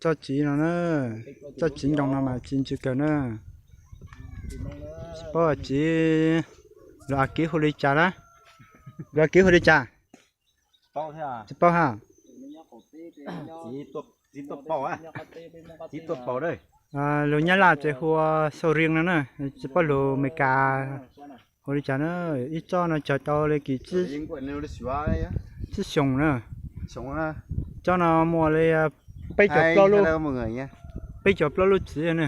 Tsob txiv no na, tsob txiv ntoo no mas txiv ntsws kawg na. Tsis paub txiv, lawv a kiv hu li cas na? Lawv a kiv hu li cas? Tsis paub ha. Txiv tuaj paus, txiv tuaj paus. Lus Nyab Laj ces hu ua sầu riêng no na, tsis paub lus Amelikas hu li cas na. Ib tsob no cog tau li kis tsib xyoos na. Tsob no muaj li peb caug plaub lub, peb caug plaub lub txiv na.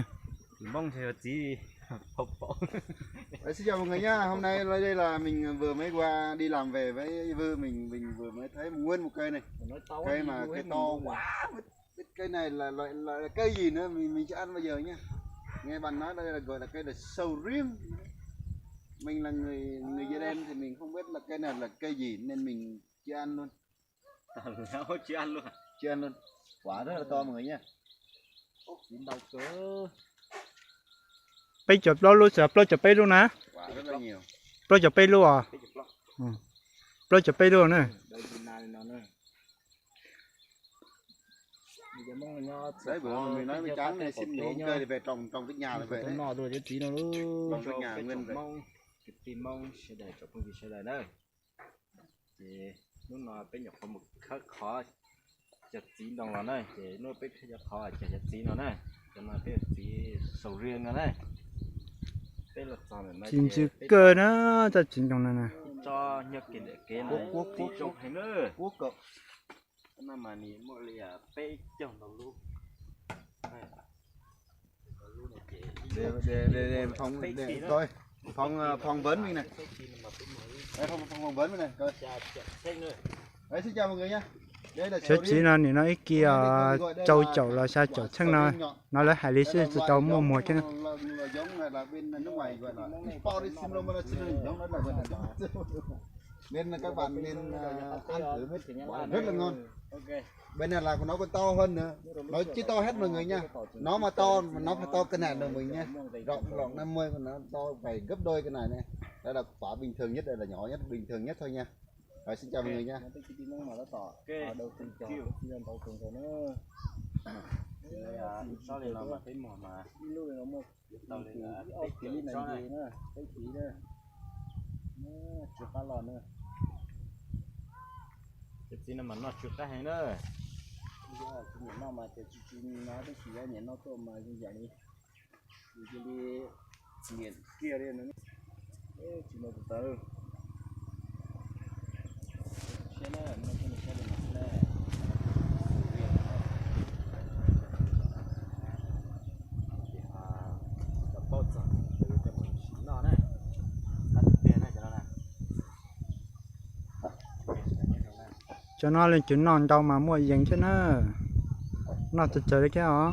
Xin chào mọi người nhá, hôm nay lên đây là mình vừa mới qua đi làm về với Vư, mình mình vừa mới thấy nguyên một cây này, cây mà cây to quá. Cái này là loại, loại là cây gì nữa mình mình chưa ăn bao giờ nhá. Nghe bạn nói đây là gọi là cây là sầu riêng. Mình là người người da đen thì mình không biết là cây này là cây gì nên mình chưa ăn luôn. Chưa ăn luôn. Chưa ăn luôn. Quả rất là to mọi người nhá. Peb caug plaub lub, plaub caug peb lub na. Plaub caug peb lub os. Plaub caug peb lub na. Đấy, vừa rồi mình nói với Trắng này xin nhổ cây về trồng trồng trước nhà là về đấy. Trồng trước nhà nguyên vậy. Ces hnub no peb nyuam qhuav mus khawb qhov cov txiv ntoo los na, ces hnub peb khawb cov qhov cov txiv no na, cov no peb txiv sầu riêng no na. Peb los txog txiv ntsws kawg na, tsob txiv ntoo no na. Tso nyob kev ntawm kev no txiv zoo heev na. No mas nws muaj li peb caug ntau lub. Phỏng vấn mình này. Đấy, phỏng, phỏng vấn mình này. Đấy, xin chào mọi người nhá. Đây là sầu riêng. Txiv no nim no ib kis rau caum los xya caum txheej no, no lawv hais li xwb tsis tau muaj muag thiab. Nó là giống là, là bên nước ngoài gọi là Isporisimlomonasimlo, giống nó là gọi là Nên là các bạn nên à, ăn thử mít, rất là ngon. Bên này là của nó còn to hơn nữa. Nó chứ to hết mọi người nha. Nó mà to, mà nó phải to cái này là mình nha. Rộng rộng năm mươi mà nó to phải gấp đôi cái này này. Đây là quả bình thường nhất, đây là nhỏ nhất, bình thường nhất thôi nha. Rồi xin chào mọi người nha. Tau li peb tsob na. Tsis qab los na. Cov txiv no mas noj tsw qab heev na. Tsis nyiam noj mas ces tsis, tsis noj, tab sis nyiam noj tuaj mas zoo yam li, li nyiam kiag li no. Tsis noj tsis tau. Cov no leej twg noj ntau mas muaj yees thiab na. Noj txawv txawv li thiab os.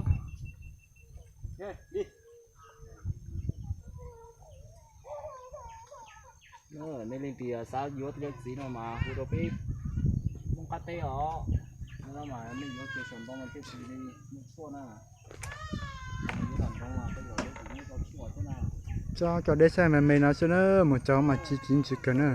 Nej leej twg xav yuav cov txiv no mas hu rau peb Hmoob qab teb os. No mas nej yuav kiag saum ntoo no thiaj li muaj tshuaj na. Tsob cov dej xaij me me no xwb na, mus txog mas txiv txiv ntsws kawg na.